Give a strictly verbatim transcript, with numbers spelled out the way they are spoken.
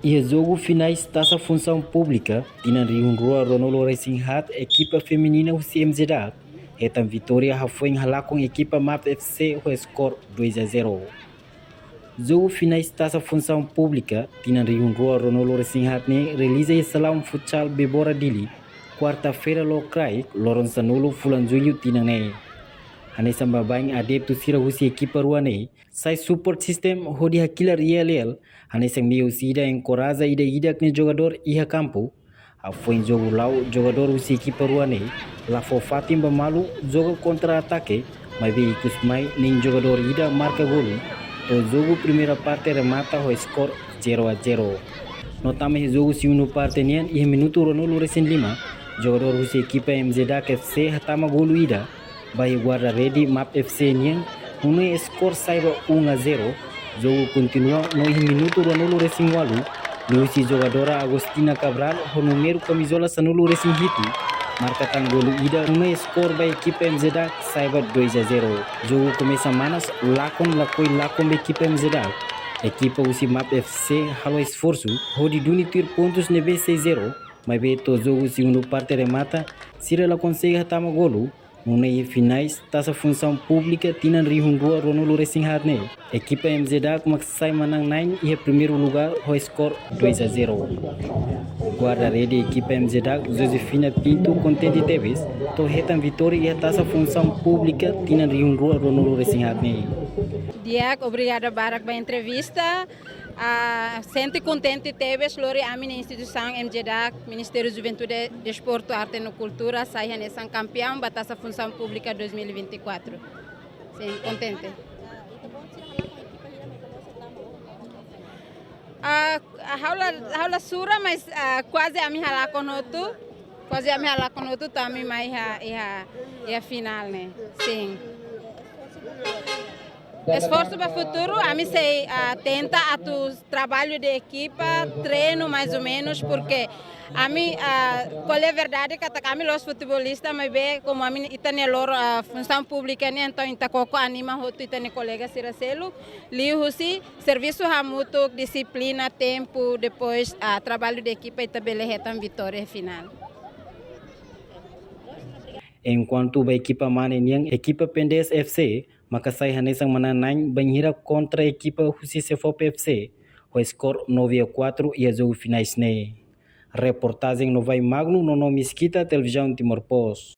Iha jogu finais Taça Função Pública tinan rihun rua ruanulu resin haat, ekipa feminina husi M Z D A K hetan vitória hafoin halakon ekipa MAP F C ho skor dois a zero. Jogu finais Taça Função Pública tinan rihun rua ruanulu resin haat ne'e realiza iha Salaun Futsal Bebora Dili, kuarta-feira lokraik, loron sanulu fulan Jullu tinan ne'e. Hanesan baibain adeptu sira husi ekipa rua ne'e sai support system hodi hakilar iha lel, hanesan meius ida enkoraja ida-idak nia jogadór iha kampu. Hafoin jogu la'o, jogadór husi ekipa rua ne'e la fó fatin ba malu joga kontra-atake, maibé ikus mai nein jogadór ida marka golu, to'o jogu primeira parte remata ho skor zero a zero. No tama iha jogu segundu parte nian, iha minutu ruanulu resin lima, jogadór husi ekipa M Z D A K F C hatama golu ida ba iha guarda-rede MAP F C nian, nune'e skor sai ba um a zero. Jogu kontinua no iha minutu ruanulu resin ualu, liuhusi jogadora Agostina Cabral ho númeru kamizola sanulu resin hitu marka tan golu ida, nune'e skor ba ekipa M Z D A K sai ba dois a zero. Jogu komesa manas, lakon lakohi lakon ba ekipa M Z D A K. Ekipa husi MAP F C halo esforsu hodi duni tuir pontus ne'ebé sei zero, maibé to'o jogu segundu parte remata, sira la konsege hatama golu. Nune'e iha finais Taça Função Pública tinan rihun rua ruanulu resin haat ne'e, ekipa M Z D A K mak sai manán-na'in iha primeiru lugar ho skor dois a zero. Guarda-rede ekipa M Z D A K, Josefina Pinto, kontente tebes to'o hetan vitória iha Taça Função Pública tinan rihun rua ruanulu resin haat ne'e. Di'ak, obrigada barak ba entrevista. Ah, sente kontente tebes lori ami-nia instituisaun M Z D A K, Ministériu Juventude, Desportu, Arte no Kultura sai hanesan kampiaun ba Taça Função Pública dois mil e vinte e quatro. Sin, kontente. Ah, ha'u la, ha'u la sura, mas, ah, kuaze ami halakon hotu. Kuaze ami halakon hotu, to'o ami mai iha, iha, iha finál ne'e. Sin. Esforsu ba futuru, ami sei, ah, tenta atu traballu de ekipa, treinu mais ou menos, porque ami, ah, ko'alia verdade katak ami la'ós futebolista, maibé komu ami ita-nia loron, ah, funsaun públika nian, entaun ita koko anima hotu ita-nia kolega sira seluk, liuhusi servisu hamutuk, dixiplina, tempu, depois, ah, traballu de ekipa, ita bele hetan vitória finál. Enkuantu ba ekipa mane nian, ekipa Pendes F C maka sai hanesan manán-na'in bainhira kontra ekipa husi Sefop F C ho skor nove a quatro iha jogu finais ne'e. Reportajen Novai Magno, Nono Miskita, Televizaun Timor Post.